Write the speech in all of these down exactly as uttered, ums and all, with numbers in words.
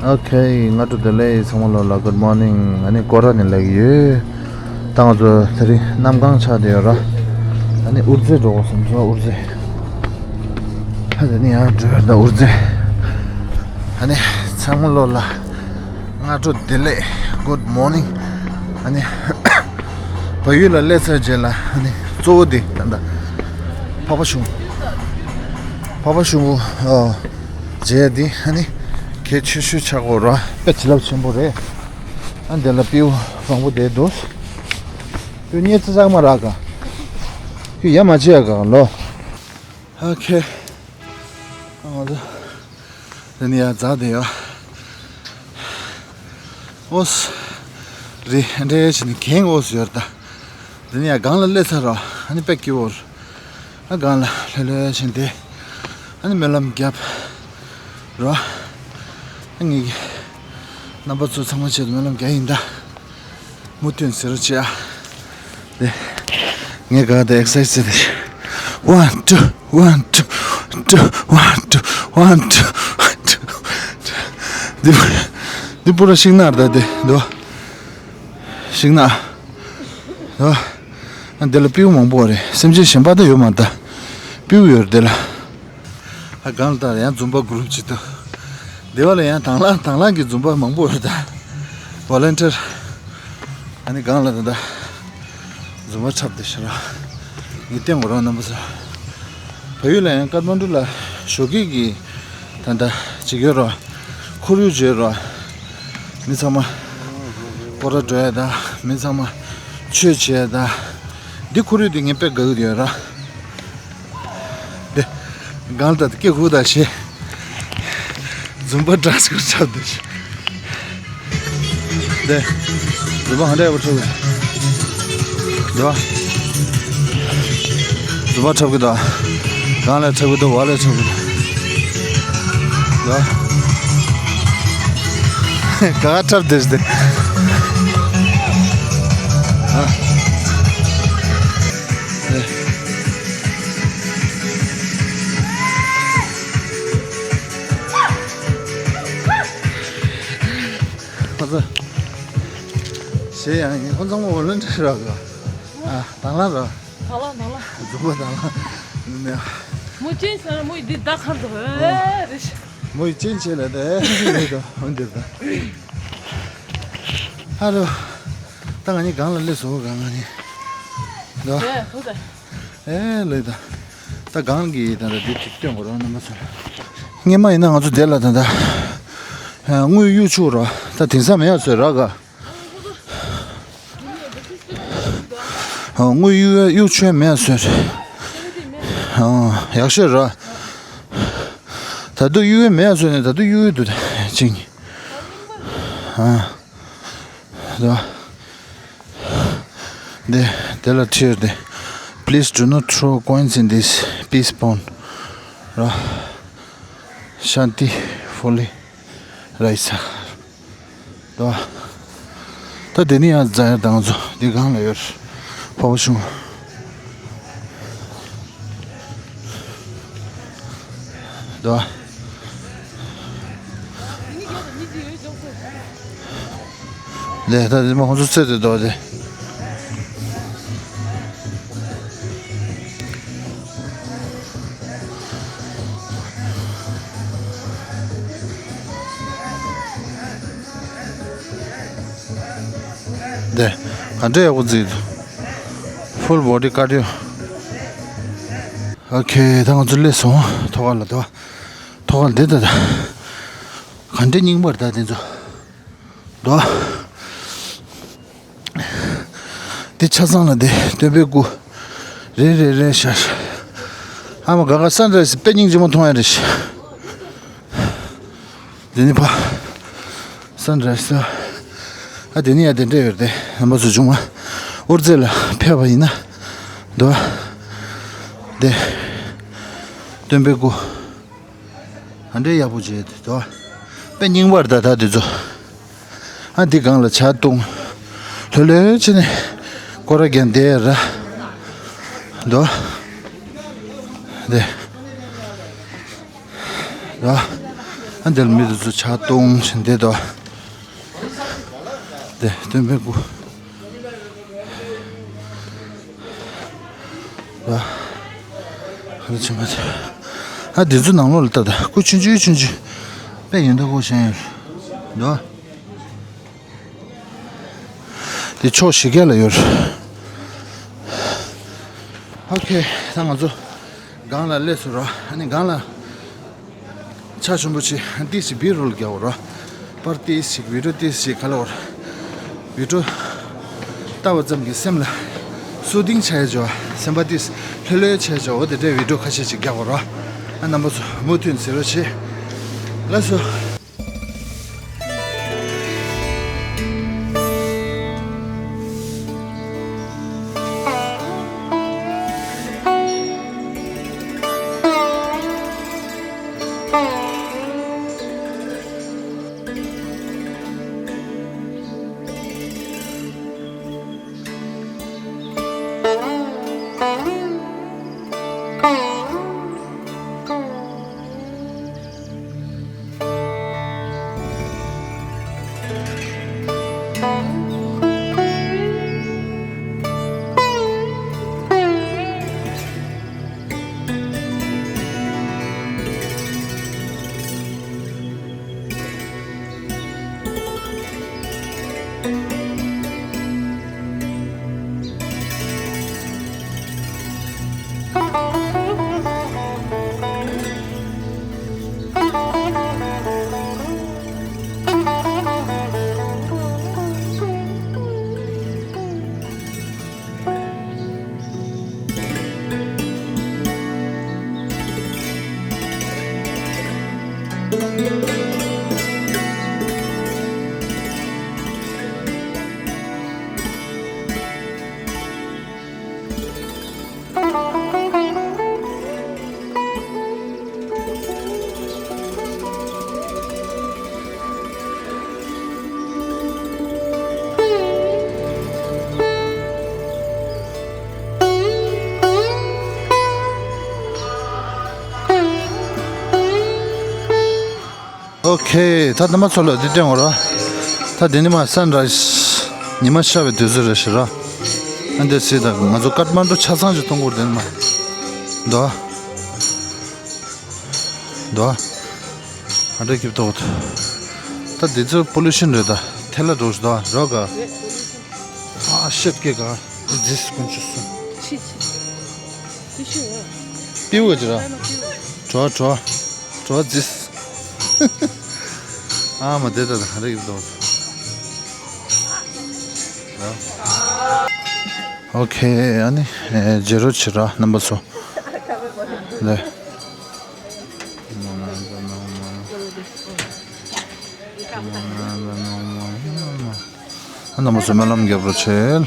ཨོ་ཁེ། སྔ་དྲོ་བདེ་ལེགས། ཚང་མ་ལོ་ལ་good morning། ཨ་ནི་སྐོར་ར་ནས་ལེགས་ཡོད། ད་ང་ཚོ་དེ་རིང་གནམ་གང་ཆགས་བསྡད་ཡོད་ར། ཨ་ནི་དབུ་རྩེ་འགྲོ་དགོས་བསམ་སོང་། དབུ་རྩེ། ཨ་དེ་ནི་ཡང་འགྲོ་ཡོད་ད་དབུ་རྩེ། ཨ་ནི་ཚང་མ་ལོ་ལ་སྔ་དྲོ་བདེ་ལེགས། good morning། ཨ་ནི་བལ་ཡུལ་ལ་སླེབས་ཚར་རྗེས་ལ་ཨ་ནི་གཙོ་བོ་འདི་ད་ལྟ་འཕགས་པ་གཞུང་། འཕགས་པ་གཞུང་པོ་ཨོ། མཇལ་ཏེ་ཨ་ནི་གལ་ཆེ་ཤོས་ཆགས་ཀྱི་ཡོད་རེད། དཔེ་བྱིན་རླབས་ཆེན་པོ་རེད། ཨ་འདི་ལ་སྤྲེའུ་བཟང་པོ་བསྡད་འདུག་སྤྲེའུ་གཉེར་རྩེ་ཚང་མ་རག་ག་སྤྲེའུ་ཡ་མ་བྱེད་ཡ་ག་ལོ། ཨོ་ཁེ། ཨ་ང་ཚོ་འདི་ནས་ཡར་འཛེགས་བསྡད་ཡོད། ཨོ་སི། རི་འདྲ་བྱས་ནས་གངས་ཨོ་སི་ཡོད་རེད་ད། འདི་ནས་ཡར་སྒང་ལ་སླེབས་ཚར་རོ། ཨ་ནི་དཔེ་སྐྱིད་པོ་རེད། ཨ་སྒང་ལ་ལྷོད་ལྷོད་བྱས་ཏེ། ཨ་ནི་སྨོན་ལམ་བརྒྱབ་རོ། ཨ་ངེད་ཀྱི་རྣམ་པ་ཚོ་ཚང་མ་ཆེད་དུ་སྨོན་ལམ་རྒྱག་ཡིན་ད། མུ་མཐུད་ཟེར་རོ་བྱེད་ཨ། དེ། ངས་ག་དེ་ཨེག་སར་སའི་ཛི་བྱེད་དེ། One, two, one, two, two, one, two, one, two, one, two. འདི་འདི་པུ་ར་ཤིང་ནགས་རེད་ད་དེ་འདུག་ཤིང་ནགས། འདུག་ཨ་འདི་ལ་སྤྲེའུ་མང་པོ་རེད། སེམས་ཅན་གཞན་པ་ད་ཡོད་མ་རེད་ད། སྤྲེའུ་ཡོད་རེད་འདི་ལ། ཨ་སྒང་ལ་ད་ཡང་ཛུམ་པ་གུ་རུབ་ཅིག་འདུག་སྡེ་བ་ལ་ཡང་དང་བླངས་དང་བླངས་ཀྱི་ཛུམ་པ་མང་པོ་ཡོད་ད། ཝོ་ལན་ཊིར། ཨ་ནི་སྒང་ལ་ད་ད་ཛུམ་པ་འཁྲབ་བསྡད་ཤག་ར། ངས་བསྟན་དགོས་རང་རྣམ་པ་ཚོ། བལ་ཡུལ་ལ་ཡང་ཀཏ་མན་ཌུ་ལ་ཞོགས་ཀས་ཀྱི་ད་ད་ཅིག་ཡོད་ར། ཁོར་ཡུག་བརྗོད་ར། མི་ཚང་མ་སྐོར་ར་འགྲོ་ཡ་ད། མི་ཚང་མ་ཆོས་བྱེད་ཡ་ད། འདི་ཁོར་ཡུག་འདི་ངས་དཔེ་དགའ་གི་ཡོད་ར། དེ། སྒང་ལ་ད་སྐད་ཁུག་ད་བྱེད། ཛུམ་པ་འདྲ་སྐོར་འཁྲབ་འདུག་ཤག་དེ། ཛུམ་པ་ཧ་འདྲ་ཡག་པོ་འཁྲབ་གི་འདུག་ཛུམ་པ་འཁྲབ་གི་འདུག་སྒང་ལ་འཁྲབ་གི་འདུག་འོག་ལ་འཁྲབ་གི་འདུག་ག་འཁྲབ་འདུག་ཟེར་ཏེ། ཨ། ཁོ་ཚོ། གཞས་ཡང་ཡིན། ཁོ་ཚང་མ་ཝོ་ལན་ཊི་ཡར་ར་ག་ཨ། དང་བླངས་ར། དང་བླངས་དང་བླངས། ཛུམ་པ་དང་བླངས་ནས། མོ་ཅན་ཟེར་ན་མོ་ཡི་འདི་ད་ཁར་འདུག་ཨེ་རེད། མོ་ཡི་ཅན་བྱས་ལ་དེ་རེད་དོ་འོན་འདིར་ད། ཧ་རོ། ད་ང་གཉིས་སྒང་ལ་སླེབས་སོང་ག་ང་གཉིས། འདུག་ཨ། ཨེ་ཧུ་ད། ཨེ་ལོས་ད། ད་སྒང་གི་ད་ད་འདི་ཅིག་སྟོན་དགོས་རང་རྣམ་པ་ཚོ། སྔོན་མ་ཡིན་ན་ང་ཚོ་འདི་ལ་ད་ད། དངུལ་གཡུག་ཆུག་ར། ད་དེང་སང་མེད་ཡ་བཟོས་ར་ག་ཨ། དངུལ་གཡུག་གཡུག་ཆུག་མེད་ཡ་བཟོས་ར། ཨ། ཡག་ཤོས་ར། ད་དུང་གཡུག་མེད་ཡ་བཟོས་ནས་ད་དུང་གཡུག་འདུག་ཅིང་། ཨ། ད། དེ་དེ་ལ་བྲིས་ཏེ། Please do not throw coins in this peace pond. ར། Shanti fully rise. ད། ད་དེ་ནི་ཡང་རྫ་ཡར་དང་ཚོ་འདི་གང་ལ་ཡོད། ཕོ་བོ་ཆུང་། ད། ལས་ད་དེ་མ་ཁོང་ཚོ་རྩེ་དེ་དོ་དེ། དེ། ག་འདྲ་ཡག་པོ་བརྩིས་འདུག Full body cardio. ཨོ་ཁེ། ད་ང་ཚོ་སླེབས་སོང་ཐོག་ཁ་ལ་དོ། ཐོག་ཁ་འདི་ད་ད། ག་འདྲ་རྙིང་པར་ད་དེ་ཚོ། དོ། འདི་ཆ་ཚང་ལ་འདི་སྟོན་པའི་སྐུ། རེད་རེད་རེད་ཤག་ཨ་མ་ག་ག་སན་རའི་སི་དཔེ་སྙིང་རྗེ་མོ་མཐོང་ཡ་རེད་ཤག་འདི་ནི་ཕ། སན་རའི་སི། ཨ་དེ་ནི་ཡ་དེ་འདྲ་ཡོད་རེད་དེ་རྣམ་པ་ཚོ་བྱུང་བ། དབུ་རྩེ་ལ་ཕེབས་པ་ཡིན་ན། འདུག་བ། དེ། སྟོན་པའི་སྐུ། ཨ་འདྲའི་ཡག་པོ་བྱས་ཏེ་དོ། དཔེ་རྙིང་པར་ད་ད་དེ་ཚོ། ཨ་འདི་སྒང་ལ་ཇ་བཏུང་། ལྷོད་ལྷོད་བྱས་ནས་སྐོར་ར་རྒྱག་བསྡད་ར། དོ། དེ། དོ། འདིར་མི་དེ་ཚོ་ཕྱག་སྟོང་བཞིན་བསྡད་དོ། དེ་སྟོན་པའི་སྐུ། ཨ། ཨ་འདི་ཚོ་ནང་ལོགས་ལ་ལྟ་ད། སྐུ་ཆུང་ཆུང་ཆུང་ཆུང་། དཔེ་ཡོན་ཏན་སྐུ་བཞེངས་ཡོད་དོ། དེ་ཕྱོགས་བཞི་ཀ་ལ་ཡོད། ཨོ་ཁེ། ད་ང་ཚོ་སྒང་ལ་སླེབས་སོང་ར། ཨ་ནི་སྒང་ལ་ཕྱག་ཞུ་བོ་ཆེ་ཏིས་ཅིག་བི་རོལ་རྒྱག་འོ་ར། པར་ཏིས་ཅིག་བི་ཌིའོ་ཏིས་ཅིག་ག་ལ་འོ་ར། བི་ཌིའོ་ལྟ་བ་ཙམ་གྱིས་སེམས་ལ་སུ་ཏིང་ཆགས་ཡ་འཇོ། སེམས་པ་ཏིས་ལྷོད་ལྷོད་ཆགས་འཇོ། འོ་དེ་འདྲའི་བི་ཌིའོ་ཁ་ཤས་ཅིག་རྒྱག་འོ་ར། ཨ་རྣམ་པ་ཚོ་མུ་མཐུད་གཟིགས་རོགས་བྱེད། ལགས་སོ། ཨོ་ཁེ། ད་ནི་མ་ཚོ་ལ་འདི་སྟོན་འོ་ར། ད་འདི་ནི་མ་སན་ར་ཡིས་ཉི་མ་ཤར་བའི་དུས་ཚོད་རེད་ཤག་ར། ཨ་འདི་སི་ད་ང་ཚོ་ཀཏ་མན་ཌུ་ཆ་ཚང་ཞིག་མཐོང་གི་འདི་ནི་མ། འདུག་ཨ། འདུག་ཨ། ཨ་འདྲ་སྐྱིབ་ཏོག་ད་འདི་ཚོ་པོ་ལུ་ཤན་རེད། ད་ཐལ་ལ་འགྲོ་ཞིག་འདུག་ཨ། རོགས་ག། ཨ་ཤེད་ཀེ་ག། འདི་ཟིས་ཀུན་ཆུ་སུ། ཕིའུ་ག་ཅི་ར། བྲོ་བྲོ། བྲོ་ཟིས། ཨ་མ་དེ་ད་ད་ག་རེ་ཡིན་དོ། ཨོ་ཁེ། ཨ་ནི་ཨེ་བརྗེ་རོགས་བྱེད་ར་རྣམ་པ་ཚོ། ལེ། ཨ་རྣམ་པ་ཚོ་སྨོན་ལམ་རྒྱབ་རོགས་བྱེད།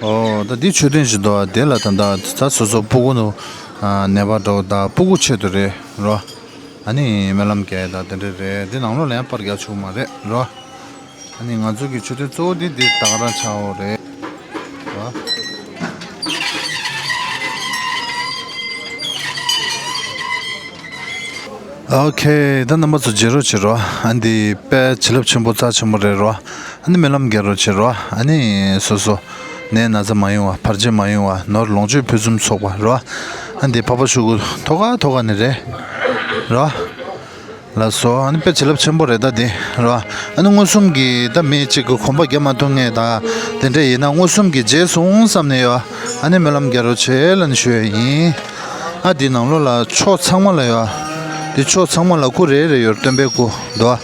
ཨོ་ད་འདི་མཆོད་རྟེན་ཞིག་འདུག་དེ་ལ་ད་ད་ད་སོ་སོ་སྤུ་གུ་ནུ་ནད་པ་འདྲ་བོ་ད་སྤུ་གུ་ཆེད་དུ་རེད་རོ། ཨ་ནི་སྨོན་ལམ་རྒྱག་ཡ་ད་དེ་འདྲ་རེད། འདི་ནང་ལོགས་ལ་ཡང་པར་རྒྱག་ཆོག་མ་རེད་རོ། ཨ་ནི་ང་ཚོ་གི་མཆོད་རྟེན་གཙོ་བོ་འདི་འདི་ད་ག་རང་ཆགས་འོ་རེད། ཨོ་ཁེ། ད་རྣམ་པ་ཚོ་མཇལ་རོགས་བྱེད་རོགས། ཨ་འདི་དཔེ་བྱིན་རླབས་ཆེན་པོ་རྩ་ཆེན་པོ་རེད་རོ། ཨ་ནི་སྨོན་ལམ་རྒྱག་རོགས་བྱེད་རོགས། ཨ་ནི་སོ་སོ་ནད་ན་ཚ་མ་ཡོང་བ། བར་ཆད་མ་ཡོང་བ། ནོར་ལོངས་སྤྱོད་ཕུན་སུམ་ཚོགས་པ་རོ། ཨ་འདི་འཕགས་པ་ཤུ་གུ་ཐོག་ཁ་ཐོག་ཁ་ནས་རེད་རོ། ལགས་སོ། ཨ་ནི་དཔེ་བྱིན་རླབས་ཆེན་པོ་རེད་ད་འདི་རོ། ཨ་ནི་མངོན་སུམ་གྱིས་ད་མི་གཅིག་གི་གོམ་པ་རྒྱབ་མ་ཐུབ་མཁན་ད་དེ་འདྲ་ཡིན་ན་མངོན་སུམ་གྱིས་མཇལ་སོང་བསམ་ནས་ཡོད། ཨ་ནི་སྨོན་ལམ་རྒྱག་རོགས་བྱེད་ལབ་ནས་ཞུ་ཡ་ཡིན། ཨ་འདི་ནང་ལོགས་ལ་ཕྱོགས་ཚང་མ་ལ་ཡོད། འདི་ཕྱོགས་ཚང་མ་ལ་སྐུ་རེ་རེ་ཡོད། སྟོན་པའི་སྐུ་འདུག་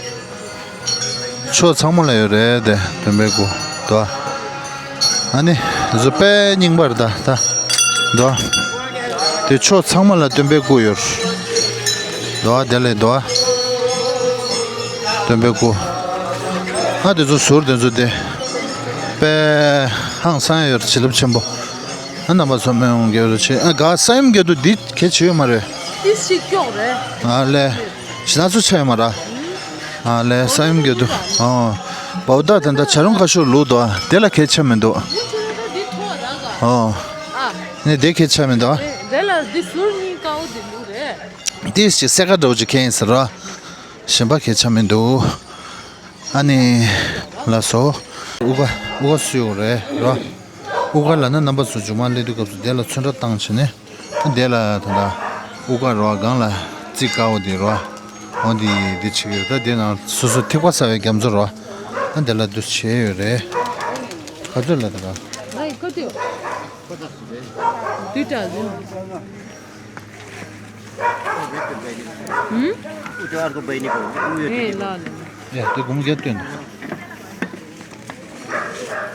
ཕྱོགས་ཚང་མ་ལ་ཡོད་རེད་དེ་སྟོན་པའི་སྐུ་འདུག་ཨ་ནི་བཟོ་དཔེ་རྙིང་པ་རེད་ད་ད་འདུག་དེ་ཕྱོགས་ཚང་མ་ལ་སྟོན་པའི་སྐུ་ཡོད། དོ་བ་དེ་ལས་དོ་བ། སྟོན་པའི་སྐུ། ཨ་དེ་ཚོ་ཟུར་དེ་ཚོ་དེ། དཔེ་ཧང་སང་ཡོད་བྱིན་རླབས་ཆེན་པོ། ཨ་རྣམ་པ་ཚོ་སྨོན་ལམ་རྒྱབ་རོགས་བྱེད། ཨ་ག་ས་ཡོམ་རྒྱབ་དུས་འདི་གལ་ཆེ་ཡོད་མ་རེད། ཏིས་ཤིག་ཀྱོག་རེད། ཨ་ལས། ཞི་ན་ཚོ་ཆ་ཡོད་མ་ར། ཨ་ལས་ས་ཡོམ་རྒྱབ་དུས། ཨོ། བའུ་ད་ད་ད་བྱ་རུང་ཁ་ཤོར་ལུག་དོ། དེ་ལ་གལ་ཆེ་མི་འདུག། ཨོ། ནི་དེ་གལ་ཆེ་མི་འདུག། དེ་ལ་འདི་ཟུར་གཉིས་ཀའོ་དེ་ལུག་རེད། ཏིས་ཀྱི་སེ་ཀ་འདྲ་བོ་ཅིག་ཁེན་ཡིན་ཟེར་ར། གཞན་པ་གལ་ཆེ་མི་འདུག། ཨ་ནི། ལགས་སོ། དབུ་ག་དབུ་ག་སུ་ཡོད་རེད་ར། དབུ་ག་ལ་ན་རྣམ་པ་ཚོ་མཇུག་མ་སླེབས་དུས་སྐབས་སུ་དེ་ལ་ཚོན་ཁྲ་བཏང་བྱས་ནས། དེ་ལ་ད་ལྟ་དབུ་ག་ར་སྒང་ལ་རྩི་དཀར་བོ་དེ་ར། འོ་འདི་འདི་ཆེ་གི་ད་དེ་ནང་སོ་སོ་ཐིགས་པ་ཟ་བའི་རྒྱ་མཚོ་ར། ཨ་དེ་ལ་འདུ་བྱས་ཡོད་རེད། ག་ཚོད་ལ་ད་ལ། ང་ཡི་ཀ་ཏོ། དུས་དྲ་ཟིན། ཨུ་ཅོ་ཨར་གོ་བའི་ནི་གོ་ཨུ་ཡོད་དེ། ཡ་དེ་གུམ་རྒྱ་སྟོན།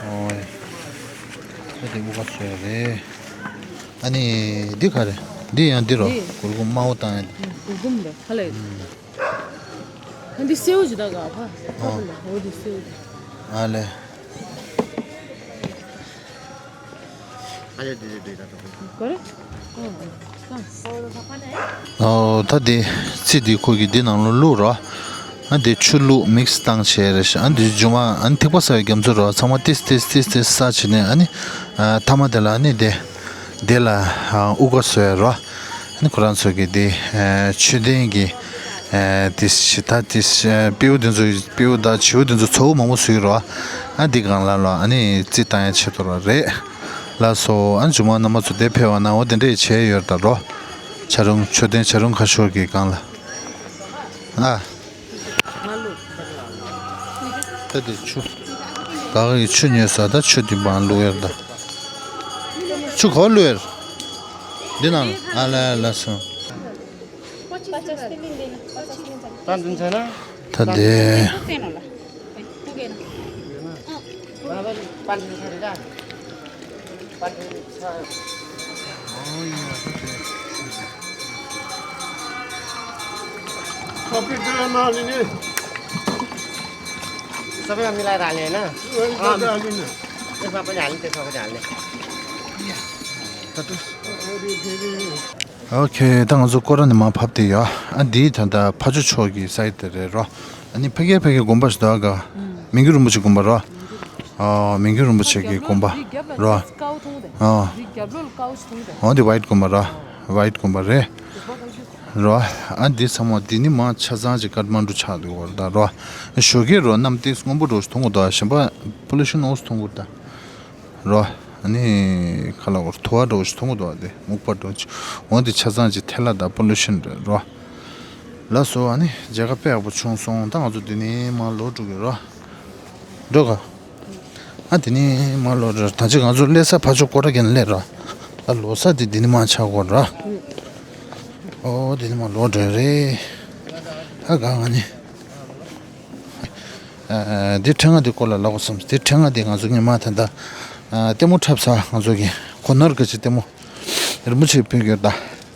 ཨོ་ཡ། ཨ་དེ་དབུ་ག་སོ་ཡ་རེད། ཨ་ནི་འདི་ག་རེད། འདི་ཡང་འདི་རོ། འདི་གུར་གུམ་དམར་པོ་བཏང་ཡ་འདི། གུར་གུམ་རེད་ཧ་ལས། ཨ་འདི་སེའུ་ཇི་ད་ག་ཕ། ཨོ། འོ་འདི་སེའུ་ཇི། ཨ་ལས། ཨ་ལས་འདི་འདི་འདི་ད་ད། ག་རེ། ཨོ། ཨོ་ད་འདི་རྩི་འདི་ཁོ་གི་འདི་ནང་ལོ་བླུགས་རོ། ཨ་འདི་ཆུ་བླུགས་མིག་སི་བཏང་བྱས་རེད་ཤག། ཨ་འདི་མཇུག་མ་ཨ་ཐིགས་པ་ཟ་བའི་རྒྱ་མཚོ་རོ་ཚང་མ་ཏིས་ཏིས་ཏིས་ཏིས་ཟ་བྱས་ནས་ཨ་ནི། ཨ་མཐའ་མ་དེ་ལ་ཨ་ནི་འདི། འདི་ལ་ཨ་དབུ་ག་སོ་ཡ་རོ། ཨ་ནི་ཁོ་རང་ཚོ་གི་འདི་ཨ་མཆོད་རྟེན་གྱི་ཨ་དེ་ཞི་ད་དེ་ཨ་སྤྲེའུ་དེ་ཚོ་སྤྲེའུ་དང་བྱིའུ་དེ་ཚོ་ཚ་བོ་མང་པོ་བཟོས་རོ། ཨ་འདི་སྒང་ལ་ལོ་ཨ་ནི་རྩི་བཏང་ཡ་ཆེད་དུ་རོ་རེད། ལགས་སོ། ཨ་ནི་མཇུག་མ་རྣམ་པ་ཚོ་དེ་ཕེབས་པ་ན་འོ་དེ་འདྲས་བྱས་ཡོད་ད་རོ། བྱ་རུང་མཆོད་རྟེན་བྱ་རུང་ཁ་ཤོར་གྱི་སྒང་ལ། ཨ། ད་དེ་ཆུ། ག་ག་གི་ཆུ་ཉོས་ས་ད་ཆུ་དེ་བང་བླུགས་ཡར་ད། ཆུ་གོ་བླུགས་ཡར། འདི་ནང་ཨ་ལ་ལ་སོང་། ད་འདི་ཚོ་ན། ད་དེ། ཨོ་ཁེ། ད་ང་ཚོ་སྐོར་ར་ནས་མར་བབས་ཏེ་ཡོད། ཨ་འདི་ད་ལྟ་ཕ་ཇོ་ཕྱོགས་ཀྱི་སའིད་དེ་རེད་རོ། ཨ་ནི་ཕ་གིའི་ཕ་གིའི་དགོན་པ་ཞིག་འདུག་ག་མི་འགྱུར་རིན་པོ་ཆེ་དགོན་པ་རོ། ཨ་མི་འགྱུར་རིན་པོ་ཆེ་གི་དགོན་པ་རོ། ཨ་འོ་འདི་ཝའིཊ་དགོན་པ་རོ། ཝའིཊ་དགོན་པ་རེད་རོ། ཨ་འདི་ཚང་མ་འདི་ནི་མ་ཆ་ཚང་ཅིག་ཀ་ཐ་མན་གྲུ་ཆགས་འདུག་གོ་ད་རོ། ཞོགས་ཀས་རོ་གནམ་ཏོག་སྔོན་པོ་འདྲ་བོ་ཞིག་མཐོང་གི་འདུག་གཞན་པ་པོ་ལུ་ཤིན་ཨོ་སི་མཐོང་གི་འདུག་ད། རོ། ཨ་ནི་ཁ་ལག་གོར་ཐུ་བ་འདྲ་བོ་ཞིག་མཐོང་གི་འདུག་ཨ་དེ་སྨུག་པ་འདྲ་བོ་ཅིག་འོ་འདི་ཆ་ཚང་ཅིག་ཐལ་བ་དང་པོ་ལུ་ཤིན་རེད་རོ། ལགས་སོ། ཨ་ནི་མཇལ་ཁ་དཔེ་ཡག་པོ་བྱུང་སོང་། ད་ང་ཚོ་འདི་ནས་མར་ལོག་འགྲོ་གི་རོ། འགྲོ་ག་ཨ་འདི་ནས་མར་ལོག་འགྲོ། ད་ཅི་ང་ཚོ་སླེབས་ས་ཕ་ཇོ་སྐོར་ར་གན་སླེབས་རོ། ད་ལོག་ས་དེ་འདི་ནས་མར་ཆགས་དགོས་རོ། ཨོ་འདི་ནས་མར་ལོག་འགྲོ་རེད། ཨ་ག་ང་ནི། ཨ་འདི་ཕྲེང་བ་འདི་སྐོར་ལ་ལབ་དགོས་བསམ། འདི་ཕྲེང་བ་འདི་ང་ཚོ་སྔོན་མ་ད་ལྟ་ཨ་ལྟད་མོ་འཁྲབ་ས་ང་ཚོ་གི་གོ་ནོར་གི་ཅི་ལྟད་མོ་རིན་པོ་ཆེ་ཕུལ་གྱི་ཡོད་ད།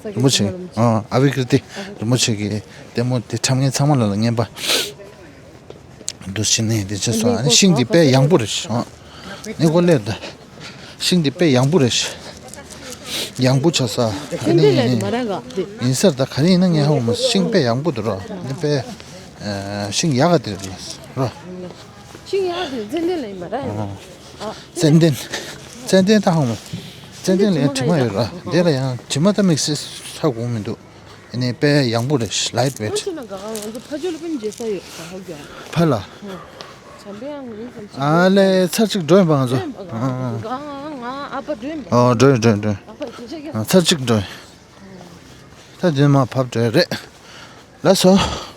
རིན་པོ་ཆེ་ཨ་ཨ་བི་ཀིརྟི་རིན་པོ་ཆེ་གི་ལྟད་མོ་འདི་འཁྲབ་མཁན་ཚང་མ་ལ་ལ་རྔན་པ་འདུ་ཤེས་ནི་འདི་ཅི་སོང་། ཨ་ནི་ཤིང་འདི་དཔེ་ཡང་པོ་རེད་ཤག་ཨ་ནི་གོ་ལེར་ད། ཤིང་འདི་དཔེ་ཡང་པོ་རེད། ཡང་པོ་ཆགས་ས། ཨ་ཙན་དན་ལ་ནི་མ་ར་ག་དེ། ཡིན་ས་རེད་ད། ག་རེ་ཡིན་ན་ངས་ཧ་གོ་མ་སོང་། ཤིང་དཔེ་ཡང་པོ་འདུག་རོ། ཨ་ནི་དཔེ་ཨ་ཤིང་ཡག་ག་དེ་རེད་རོ། ཤིང་ཡག་དེ་ཙན་དན་ལ་ཡིན་མ་ར་ཡིན། ཨ་ཙན་དན། ཙན་དན་ད་ཧ་གོ་མ་སོང་། ཙན་དན་ལ་ཡང་དྲི་མ་ཡོད་ར། དེ་ལ་ཡང་དྲི་མ་ད་དམིགས་བསལ་ཧ་གོ་མི་འདུག་ཨ་ནི་དཔེ་ཡང་པོ་རེད། ལའིཊ་ཝེཊ། ང་ཚོ་ཕ་ཇོ་ལ་ཕན་རྒྱལ་ས་ཡོད་ས་ཧོ་རྒྱ། ཕ་ལ། ཨ་ལས་ཚར་གཅིག་འགྲོ་ཡིན་པ་ང་ཚོ། ཨ་ཨ་ཨ། ཨ་ཕ་འགྲོ་ཡིན་པ། ཨོ་འགྲོ་ཡིན་འགྲོ་ཡིན་འགྲོ་ཡིན། ཨ་ཕ་ཁྱེད་ཆ་རྒྱ། ཨ་ཚར་གཅིག་འགྲོ་ཡིན། ད་དེ་མ་བབས་འགྲོ་ཡི་རེད། ལགས་སོ།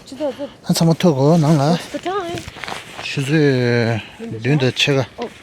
ཅི་ད་ད། ཨ་ཚང་མ་ཐུག་གོ་ནང་ལ། ད་ད་ཨེ། ཆུ་ཚོད་བདུན་དང་ཕྱེད་ཀ། ཨོ་